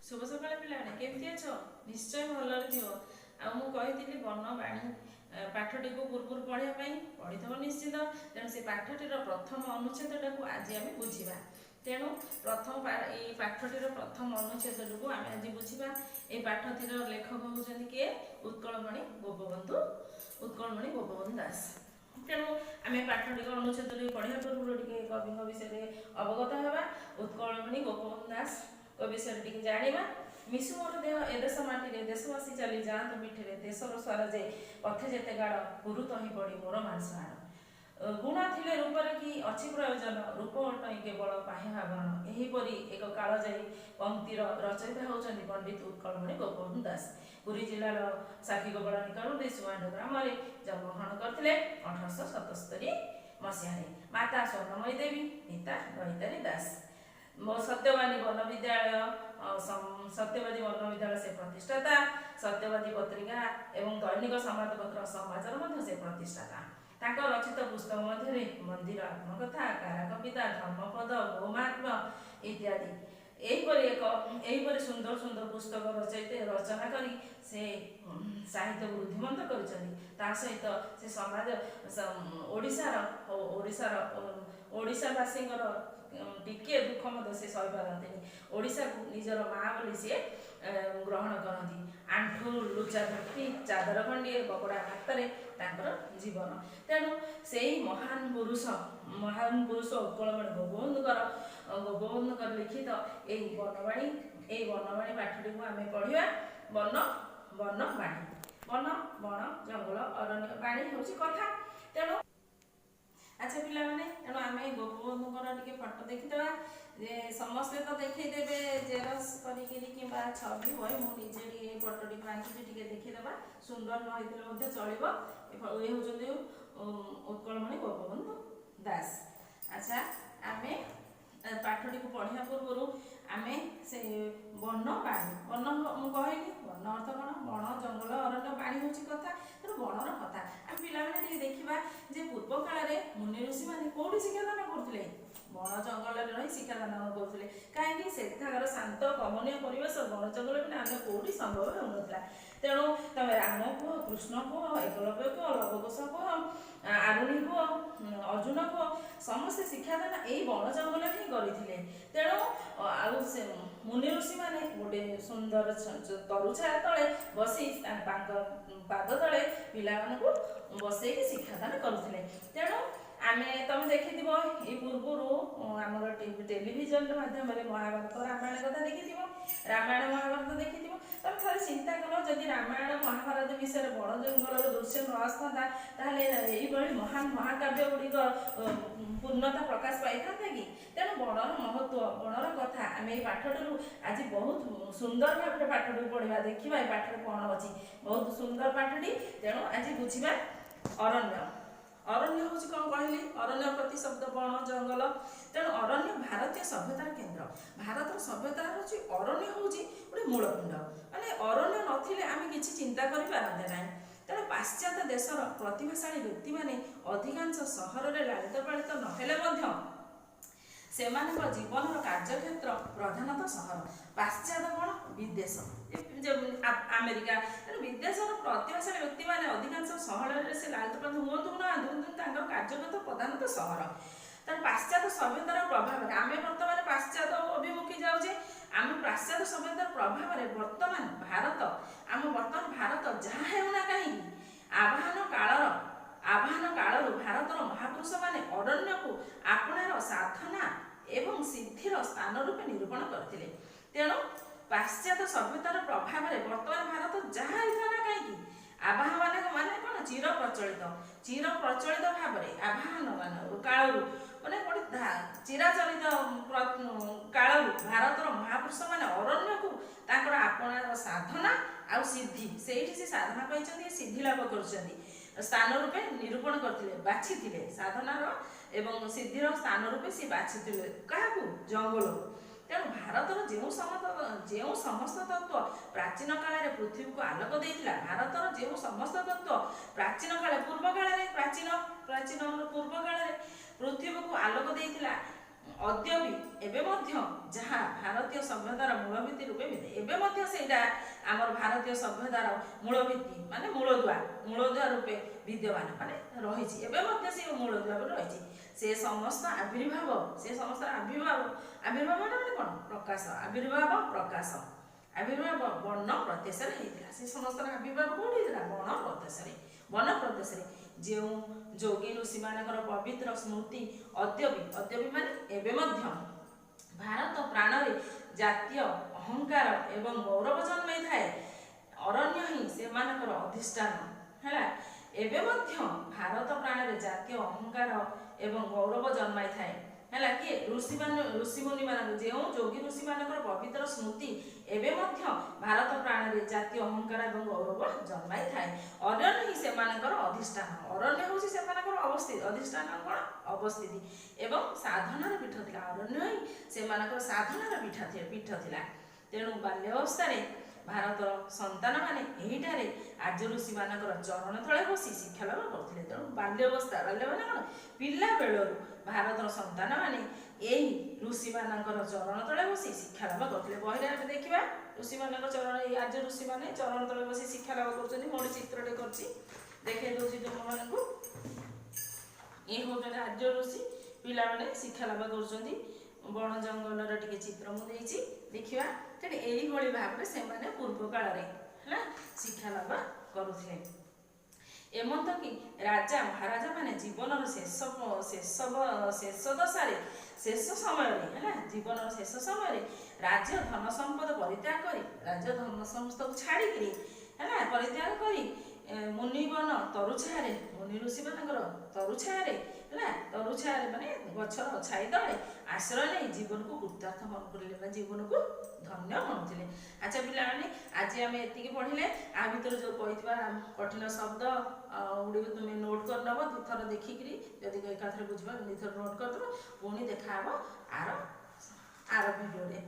ଶୁଭ ସକାଳ ପିଲାମାନେ, କେମିତି ଅଛ? ନିଶ୍ଚୟ ଭଲରେ ଥିବ। ଆଉ ମୁଁ କହିଥିଲି ବନବାଣୀ ପାଠଟିକୁ ପୂର୍ବରୁ ପଢ଼ିବା ପାଇଁ, ପଢ଼ିଥିବ ନିଶ୍ଚିତ। ତେଣୁ ସେ ପାଠଟିର ପ୍ରଥମ ଅନୁଚ୍ଛେଦଟାକୁ ଆଜି ଆମେ ବୁଝିବା। ତେଣୁ ପ୍ରଥମ ଏଇ ପାଠଟିର ପ୍ରଥମ ଅନୁଚ୍ଛେଦଟିକୁ ଆମେ ଆଜି ବୁଝିବା। ଏଇ ପାଠଟିର ଲେଖକ ହେଉଛନ୍ତି କିଏ? ଉତ୍କଳମଣି ଗୋପବନ୍ଧୁ, ଉତ୍କଳମଣି ଗୋପବନ୍ଧୁ ଦାସ। ତେଣୁ ଆମେ ପାଠଟିକୁ, ଅନୁଚ୍ଛେଦଟି ପଢ଼ିବା ପୂର୍ବରୁ ଟିକେ କବିଙ୍କ ବିଷୟରେ ଅବଗତ ହେବା। ଉତ୍କଳମଣି ଗୋପବନ୍ଧୁ ଦାସଙ୍କ ବିଷୟରେ ଟିକେ ଜାଣିବା। ମିଶୁ ମୋର ଦେହ ଏ ଦେଶ ମାଟିରେ, ଦେଶବାସୀ ଚାଲି ଯାଆନ୍ତୁ ପିଠିରେ, ଦେଶର ସ୍ୱର ଯେ ପଥେ ଯେତେ ଗାଡ଼, ପୁରୁ ତହିଁ ପଡ଼ି ମୋର ମାଂସ ହାଡ଼। ଗୁଣ ଥିଲେ ରୂପରେ କି ଅଛି ପ୍ରୟୋଜନ, ରୂପ ଅଟଇ କେବଳ ବାହ୍ୟ ଆବରଣ। ଏହିପରି ଏକ କାଳଜୟୀ ପଙ୍କ୍ତିର ରଚୟିତା ହେଉଛନ୍ତି ପଣ୍ଡିତ ଉତ୍କଳମଣି ଗୋପବନ୍ଧୁ ଦାସ। ପୁରୀ ଜିଲ୍ଲାର ସାକ୍ଷୀଗୋପାଳ ନିକଟବର୍ତ୍ତୀ ସୁଆଣ୍ଡ ଗ୍ରାମରେ ଜନ୍ମଗ୍ରହଣ କରିଥିଲେ 1877 ମସିହାରେ। ମାତା ସ୍ୱର୍ଣ୍ଣମୟୀ ଦେବୀ, ପିତା ଦୈତାରୀ ଦାସ। ମୋ ସତ୍ୟବାଦୀ ବନ ବିଦ୍ୟାଳୟ, ସତ୍ୟବାଦୀ ବନ ବିଦ୍ୟାଳୟ ସେ ପ୍ରତିଷ୍ଠାତା। ସତ୍ୟବାଦୀ ପତ୍ରିକା ଏବଂ ଦୈନିକ ସମ୍ବାଦପତ୍ର ସମାଜର ମଧ୍ୟ ସେ ପ୍ରତିଷ୍ଠାତା। ତାଙ୍କ ରଚିତ ପୁସ୍ତକ ମଧ୍ୟରେ ମନ୍ଦିର ଆତ୍ମକଥା, କାରା କବିତା, ଧର୍ମପଦ, ଗୋମାହାତ୍ମ୍ୟ ଇତ୍ୟାଦି। ଏହିପରି ସୁନ୍ଦର ସୁନ୍ଦର ପୁସ୍ତକ ରଚନା କରି ସେ ସାହିତ୍ୟକୁ ରୁଦ୍ଧିମନ୍ତ କରିଛନ୍ତି। ତା ସହିତ ସେ ସମାଜ, ଓଡ଼ିଶାର ଓଡ଼ିଶାର ଓଡ଼ିଶାବାସୀଙ୍କର ଟିକିଏ ଦୁଃଖ ମଧ୍ୟ ସେ ସହିପାରନ୍ତିନି। ଓଡ଼ିଶାକୁ ନିଜର ମା ବୋଲି ସିଏ ଗ୍ରହଣ କରନ୍ତି। ଆଣ୍ଠୁ ଲୁଚା ଧୋତି, ଚାଦର ଖଣ୍ଡିଏ, ବଗଡ଼ା ଭାତରେ ତାଙ୍କର ଜୀବନ। ତେଣୁ ସେଇ ମହାନ ପୁରୁଷ ଉତ୍କଳମଣି ଗୋପବନ୍ଧୁଙ୍କର ଲିଖିତ ଏଇ ବନବାଣୀ ପାଠଟିକୁ ଆମେ ପଢ଼ିବା। ବନବାଣୀ, ବନ, ବଣ, ଜଙ୍ଗଲ, ଅରଣ୍ୟ, ବାଣୀ ହେଉଛି କଥା। ତେଣୁ ଆଚ୍ଛା ପିଲାମାନେ, ତେଣୁ ଆମେ ଗୋପବନ୍ଧୁଙ୍କର ଟିକେ ଫଟୋ ଦେଖିଦେବା ଯେ ସମସ୍ତେ ତ ଦେଖେଇଦେବେ ଜେରକ୍ସ କରିକିରି କିମ୍ବା ଛବି ବହି। ମୁଁ ନିଜେ ଟିକେ ଏଇ ଫଟୋଟିକୁ ଆଙ୍କିଛି, ଟିକେ ଦେଖିଦେବା। ସୁନ୍ଦର ନ ହେଇଥିଲେ ମଧ୍ୟ ଚଳିବ। ଏ ହେଉଛନ୍ତି ଉତ୍କଳମଣି ଗୋପବନ୍ଧୁ ଦାସ। ଆଚ୍ଛା, ଆମେ ପାଠଟିକୁ ପଢ଼ିବା ପୂର୍ବରୁ ଆମେ ସେ ବନ ବାଣୀ, ବନ ମୁଁ କହିଲି, ବନ ଅର୍ଥ କ'ଣ? ବଣ, ଜଙ୍ଗଲ, ଅରଣ୍ୟ। ବାଣୀ ହେଉଛି କଥା। ତେଣୁ ବଣର କଥା ଆମେ ପିଲାମାନେ ଟିକେ ଦେଖିବା ଯେ ପୂର୍ବ କାଳରେ ମୁନି ଋଷିମାନେ କୋଉଠି ଶିକ୍ଷାଦାନ କରୁଥିଲେ? ବଣ ଜଙ୍ଗଲରେ ରହି ଶିକ୍ଷାଦାନ କରୁଥିଲେ। କାହିଁକି? ସେଠାକାର ଶାନ୍ତ କମନୀୟ ପରିବେଶ ବଣ ଜଙ୍ଗଲ ବିନା ଅନ୍ୟ କୋଉଠି ସମ୍ଭବ ହେଉନଥିଲା। ତେଣୁ ତମେ ରାମ କୁହ, କୃଷ୍ଣ କୁହ, ଏକଲବ୍ୟ କୁହ, ଲବକୁଶ କୁହ, ଆରୁଣୀ କୁହ, ଅର୍ଜୁନ କୁହ, ସମସ୍ତେ ଶିକ୍ଷାଦାନ ଏଇ ବଣ ଜଙ୍ଗଲରେ ହିଁ କରିଥିଲେ। ତେଣୁ ଆଉ ସେ ମୁନି ଋଷିମାନେ ଗୋଟେ ସୁନ୍ଦର ତରୁ ଛାୟା ତଳେ ବସି ତାଙ୍କ ପାଦ ତଳେ ପିଲାମାନଙ୍କୁ ବସେଇକି ଶିକ୍ଷାଦାନ କରୁଥିଲେ। ତେଣୁ ତମେ ଦେଖିଥିବ, ଏଇ ପୂର୍ବରୁ ଆମର ଟେଲିଭିଜନ ମାଧ୍ୟମରେ ମହାଭାରତ, ରାମାୟଣ କଥା ଦେଖିଥିବ, ରାମାୟଣ ମହାଭାରତ ଦେଖିଥିବ। ତମେ ଥରେ ଚିନ୍ତା କର, ଯଦି ରାମାୟଣ ମହାଭାରତ ବିଷୟରେ ବଣ ଜଙ୍ଗଲର ଦୃଶ୍ୟ ନ ଆସିଥାନ୍ତା, ତାହେଲେ ଏଇଭଳି ମହାନ ମହାକାବ୍ୟ ଗୁଡ଼ିକ ପୂର୍ଣ୍ଣତା ପ୍ରକାଶ ପାଇଥାନ୍ତା କି? ତେଣୁ ବଣର ମହତ୍ଵ, ବଣର କଥା ଆମେ ଏଇ ପାଠଟିରୁ ଆଜି ବହୁତ ସୁନ୍ଦର ଭାବରେ ପାଠଟିକୁ ପଢ଼ିବା। ଦେଖିବା ଏଇ ପାଠରେ କ'ଣ ଅଛି। ବହୁତ ସୁନ୍ଦର ପାଠଟି। ତେଣୁ ଆଜି ବୁଝିବା ଅରଣ୍ୟ। ଅରଣ୍ୟ ହେଉଛି କ'ଣ କହିଲି? ଅରଣ୍ୟ ପ୍ରତି ଶବ୍ଦ ବଣ, ଜଙ୍ଗଲ। ତେଣୁ ଅରଣ୍ୟ ଭାରତୀୟ ସଭ୍ୟତାର କେନ୍ଦ୍ର। ଭାରତର ସଭ୍ୟତା ହେଉଛି, ଅରଣ୍ୟ ହେଉଛି ଗୋଟେ ମୂଳପିଣ୍ଡ। ମାନେ ଅରଣ୍ୟ ନଥିଲେ ଆମେ କିଛି ଚିନ୍ତା କରିପାରନ୍ତେ ନାହିଁ। ତେଣୁ ପାଶ୍ଚାତ୍ୟ ଦେଶର ପ୍ରତିଭାଶାଳୀ ବ୍ୟକ୍ତିମାନେ ଅଧିକାଂଶ ସହରରେ ଲାଳିତ ପାଳିତ ନହେଲେ ମଧ୍ୟ ସେମାନଙ୍କ ଜୀବନର କାର୍ଯ୍ୟକ୍ଷେତ୍ର ପ୍ରଧାନତଃ ସହର। ପାଶ୍ଚାତ୍ୟ କ'ଣ? ବିଦେଶ, ଆମେରିକା। ତେଣୁ ବିଦେଶର ପ୍ରତିଭାଶାଳୀ ବ୍ୟକ୍ତିମାନେ ଅଧିକାଂଶ ସହରରେ ସେ ଲାଳିତ ପାଳିତ ହୁଅନ୍ତୁ ନା କିନ୍ତୁ ତାଙ୍କର କାର୍ଯ୍ୟକ୍ଷେତ୍ର ପ୍ରଧାନତଃ ସହର। ତେଣୁ ପାଶ୍ଚାତ୍ୟ ସଭ୍ୟତାର ପ୍ରଭାବରେ ଆମେ ବର୍ତ୍ତମାନ ପାଶ୍ଚାତ୍ୟ ଅଭିମୁଖୀ ଯାଉଛେ। ଆମେ ପାଶ୍ଚାତ୍ୟ ସଭ୍ୟତାର ପ୍ରଭାବରେ ବର୍ତ୍ତମାନ ଭାରତ, ଆମ ବର୍ତ୍ତମାନ ଭାରତ ଯାହା ହେଉନା କାହିଁକି, ଆବାହନ କାଳରୁ ଭାରତର ମହାପୁରୁଷମାନେ ଅରଣ୍ୟକୁ ଆପଣାର ସାଧନା ଏବଂ ସିଦ୍ଧିର ସ୍ଥାନ ରୂପେ ନିରୂପଣ କରିଥିଲେ। ତେଣୁ ପାଶ୍ଚାତ୍ୟ ସଭ୍ୟତାର ପ୍ରଭାବରେ ବର୍ତ୍ତମାନ ଭାରତ ଯାହା ହେଇଥାଉ ନା କାହିଁକି, ଆବାହନ ମାନେ କ'ଣ? ଚିର ପ୍ରଚଳିତ, ଚିର ପ୍ରଚଳିତ ଭାବରେ ଆବାହନ ମାନେ କାଳରୁ, ମାନେ ଗୋଟେ ଚିରାଚରିତ କାଳରୁ ଭାରତର ମହାପୁରୁଷମାନେ ଅରଣ୍ୟକୁ ତାଙ୍କର ଆପଣାର ସାଧନା ଆଉ ସିଦ୍ଧି, ସେଇଠି ସେ ସାଧନା ପାଇଛନ୍ତି, ସିଦ୍ଧି ଲାଭ କରୁଛନ୍ତି, ସ୍ଥାନ ରୂପେ ନିରୂପଣ କରିଥିଲେ, ବାଛିଥିଲେ। ସାଧନାର ଏବଂ ସିଦ୍ଧିର ସ୍ଥାନ ରୂପେ ସେ ବାଛିଥିଲେ କାହାକୁ? ଜଙ୍ଗଲକୁ। ତେଣୁ ଭାରତର ଯେଉଁ ସମସ୍ତ ତତ୍ତ୍ୱ ପ୍ରାଚୀନ କାଳରେ ପୃଥିବୀକୁ ଆଲୋକ ଦେଇଥିଲା, ଭାରତର ଯେଉଁ ସମସ୍ତ ତତ୍ତ୍ୱ ପ୍ରାଚୀନ କାଳେ, ପୂର୍ବ କାଳରେ, ପ୍ରାଚୀନ ପ୍ରାଚୀନ ପୂର୍ବ କାଳରେ ପୃଥିବୀକୁ ଆଲୋକ ଦେଇଥିଲା, ଅଦ୍ୟପି ଏବେ ମଧ୍ୟ ଯାହା ଭାରତୀୟ ସଭ୍ୟତାର ମୂଳଭିତ୍ତି ରୂପେ ଏବେ ମଧ୍ୟ ସେଇଟା ଆମର ଭାରତୀୟ ସଭ୍ୟତାର ମୂଳଭିତ୍ତି ମାନେ ମୂଳଦୁଆ, ମୂଳଦୁଆ ରୂପେ ବିଦ୍ୟମାନ ମାନେ ରହିଛି। ଏବେ ମଧ୍ୟ ସେ ମୂଳଦୁଆ ରହିଛି। ସେ ସମସ୍ତ ଆବିର୍ଭାବ, ସେ ସମସ୍ତ ଆବିର୍ଭାବ, ଆବିର୍ଭାବ ମାନେ କ'ଣ? ପ୍ରକାଶ। ଆବିର୍ଭାବ, ପ୍ରକାଶ, ଆବିର୍ଭାବ ବନ ପ୍ରଦେଶରେ ହେଇଥିଲା। ସେ ସମସ୍ତର ଆବିର୍ଭାବ କୋଉଠି ହେଇଥିଲା? ବଣ ପ୍ରଦେଶରେ। ବନ ପ୍ରଦେଶରେ ଯେଉଁ ଯୋଗୀ ଋଷିମାନଙ୍କର ପବିତ୍ର ସ୍ମୃତି ଅଦ୍ୟପି, ଅଦ୍ୟପି ମାନେ ଏବେ ମଧ୍ୟ ଭାରତ ପ୍ରାଣରେ ଜାତୀୟ ଅହଙ୍କାର ଏବଂ ଗୌରବ ଜନ୍ମାଇଥାଏ, ଅରଣ୍ୟ ହିଁ ସେମାନଙ୍କର ଅଧିଷ୍ଠାନ ହେଲା। ଏବେ ମଧ୍ୟ ଭାରତ ପ୍ରାଣରେ ଜାତୀୟ ଅହଙ୍କାର ଏବଂ ଗୌରବ ଜନ୍ମାଇଥାଏ ହେଲା। କିଏ? ଋଷିମାନେ, ଋଷିମୁନିମାନଙ୍କୁ, ଯେଉଁ ଯୋଗୀ ଋଷିମାନଙ୍କର ପବିତ୍ର ସ୍ମୃତି ଏବେ ମଧ୍ୟ ଭାରତ ପ୍ରାଣରେ ଜାତୀୟ ଅହଙ୍କାର ଏବଂ ଗୌରବ ଜନ୍ମାଇଥାଏ, ଅରଣ୍ୟ ହିଁ ସେମାନଙ୍କର ଅଧିଷ୍ଠାନ। ଅରଣ୍ୟ ହେଉଛି ସେମାନଙ୍କର ଅବସ୍ଥିତି। ଅଧିଷ୍ଠାନ କ'ଣ? ଅବସ୍ଥିତି ଏବଂ ସାଧନାର ପୀଠ ଥିଲା। ଅରଣ୍ୟ ହିଁ ସେମାନଙ୍କର ସାଧନାର ପୀଠ ଥିଲା। ତେଣୁ ବାଲ୍ୟାବସ୍ଥାରେ ଭାରତର ସନ୍ତାନମାନେ ଏହିଠାରେ ଆର୍ଯ୍ୟ ଋଷିମାନଙ୍କର ଚରଣ ତଳେ ବସି ଶିକ୍ଷା ଲାଭ କରୁଥିଲେ। ତେଣୁ ବାଲ୍ୟାବସ୍ଥା, ବାଲ୍ୟ ମାନେ କ'ଣ? ପିଲା ବେଳରୁ ଭାରତର ସନ୍ତାନମାନେ ଏହି ଋଷିମାନଙ୍କର ଚରଣ ତଳେ ବସି ଶିକ୍ଷା ଲାଭ କରୁଥିଲେ। ବହିରେ ଆମେ ଦେଖିବା ଋଷିମାନଙ୍କ ଚରଣ, ଏଇ ଆର୍ଯ୍ୟ ଋଷିମାନେ ଚରଣ ତଳେ ବସି ଶିକ୍ଷା ଲାଭ କରୁଛନ୍ତି। ମୁଁ ଗୋଟେ ଚିତ୍ରଟେ କରିଛି, ଦେଖେଇ ଦଉଛି ତୁମମାନଙ୍କୁ। ଇଏ ହେଉଛନ୍ତି ଆର୍ଯ୍ୟ ଋଷି, ପିଲାମାନେ ଶିକ୍ଷା ଲାଭ କରୁଛନ୍ତି। ବଣ ଜଙ୍ଗଲର ଟିକେ ଚିତ୍ର ମୁଁ ଦେଇଛି, ଦେଖିବା। ତେଣୁ ଏଇଭଳି ଭାବରେ ସେମାନେ ପୂର୍ବ କାଳରେ ହେଲା ଶିକ୍ଷା ଲାଭ କରୁଥିଲେ। ଏମନ୍ତ କି ରାଜା ମହାରାଜା ମାନେ ଜୀବନର ଶେଷ ଶେଷ ଶେଷ ଦଶାରେ, ଶେଷ ସମୟରେ ହେଲା, ଜୀବନର ଶେଷ ସମୟରେ ରାଜ୍ୟ ଧନ ସମ୍ପଦ ପରିତ୍ୟାଗ କରି, ରାଜ୍ୟ ଧନ ସମସ୍ତକୁ ଛାଡ଼ିକିରି ହେଲା ପରିତ୍ୟାଗ କରି ମୁନିବନ ତରୁଛାୟାରେ, ମୁନି ଋଷିମାନଙ୍କର ତରୁଛାୟାରେ ହେଲା, ତରୁଛାୟାରେ ମାନେ ଗଛର ଛାଇ ତଳେ ଆଶ୍ରୟ ନେଇ ଜୀବନକୁ କୃତାର୍ଥ ମନେ ବା ଜୀବନକୁ ଧନ୍ୟ ମଣୁଥିଲେ। ଆଚ୍ଛା ପିଲାମାନେ, ଆଜି ଆମେ ଏତିକି ପଢ଼ିଲେ। ଆ ଭିତରେ ଯେଉଁ କହିଥିବା କଠିନ ଶବ୍ଦ ଗୁଡ଼ିକୁ ତୁମେ ନୋଟ୍ କରିନେବ ଦୁଇଥର ଦେଖିକିରି। ଯଦି ଏକାଥରେ ବୁଝିବ, ଦୁଇଥର ନୋଟ୍ କରିଦେବ। ପୁଣି ଦେଖାହେବ ଆର ଆର ଭିଡ଼ିଓରେ।